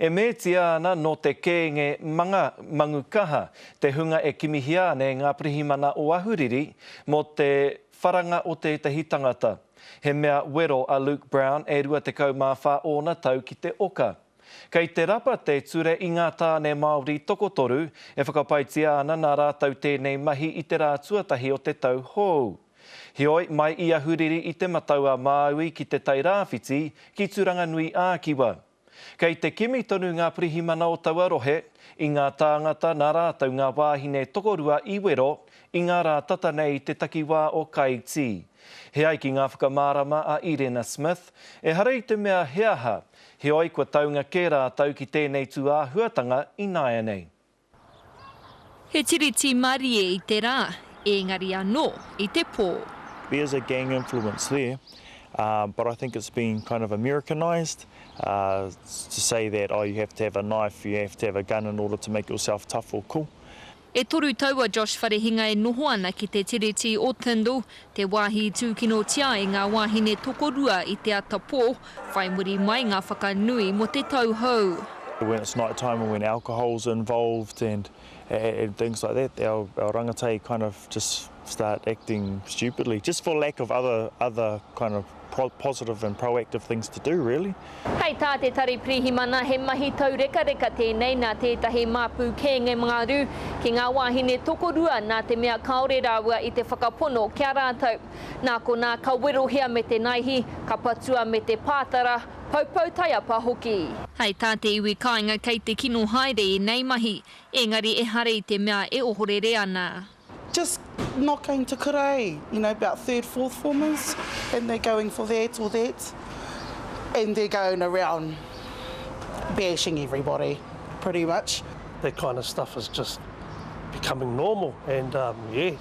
E meatia ana nō te kēnge manga mangu kaha te hunga e kimihia ana e ngā pirihimana o Ahuriri mō te wharanga o tētahi tangata. He mea wero a Luke Brown e 24 ōna tau ki te oka. Kei te rapa te ture i ngā tāne Māori tokotoru e whakapaetia ana nā rātou tēnei mahi i te rā tuatahi o te tau hou. Heoi, mai i Ahuriri i Te Matau-a-Māui ki Te Tai Rāwhiti, ki Tūranganui-ā-Kiwa. Kei te kimi tonu ngā pirihimana o taua rohe i ngā tāngata nā rātou ngā wāhine tokorua i wero i ngā rā tata nei i te takiwā o Kaitī. He ai ki ngā whakamārama a Irena Smith, ehara i te mea he aha, heoi kua taunga kē rātou ki tēnei tūāhuatanga ināianei. He tiriti marie i te rā, ēngari anō i te pō. There's a gang influence there, but I think it's been kind of Americanised to say that, oh, you have to have a knife, you have to have a gun in order to make yourself tough or cool. E toru tau a Josh Wharehinga e noho ana ki te tiriti o Tindall, te wāhi i tūkinotia ai ngā wāhine tokorua i te ata pō, whai muri mai ngā whakanui mō te tau hou. When it's night time and when alcohol's involved and and things like that, our, our rangatahi kind of just start acting stupidly, just for lack of other, other kind of positive and proactive things to do really. Hei tā te Tari Pirihimana he mahi taurekareka tēnei nā tētahi māpū kēnge ngaru ki ngā wāhine tokorua nā te mea kāore rāua i te whakapono ki a rātou. Nā konā ka werohia me te naihi, ka patua me te pātara, poupou taiapa hoki. Hei tā te iwi kāinga kei te kino haere ēnei mahi, engari ehara i te mea e ohorere ana. Just not going to kura eh, you know, about third, fourth formers and they're going for that or that and they're going around bashing everybody pretty much. That kind of stuff is just becoming normal and um, yeah,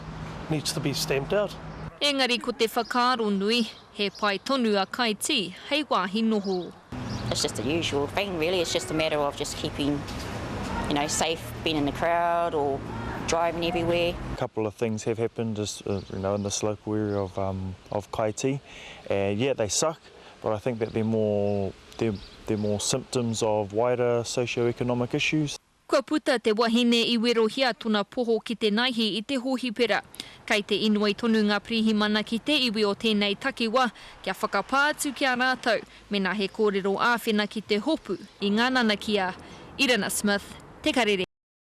needs to be stamped out. Engari ko te whakaaro nui, he pai tonu a Kaiti hei wāhi noho. It's just the usual thing really, it's just a matter of just keeping, you know, safe, being in the crowd or driving everywhere. A couple of things have happened just, uh, you know, in this local area of, um, of Kaiti, and yeah, they suck, but I think that they're more, they're, they're more symptoms of wider socio-economic issues. Kua puta te wahine i werohia tona poho ki te naihi i te hōhipera. Kei te inoi tonu ngā pirihimana ki te iwi o tēnei takiwa kia whakapā atu ki a rātou mena he kōrero āwhina ki te hopu i ngā nanakia. Irina Smith, Te Karere.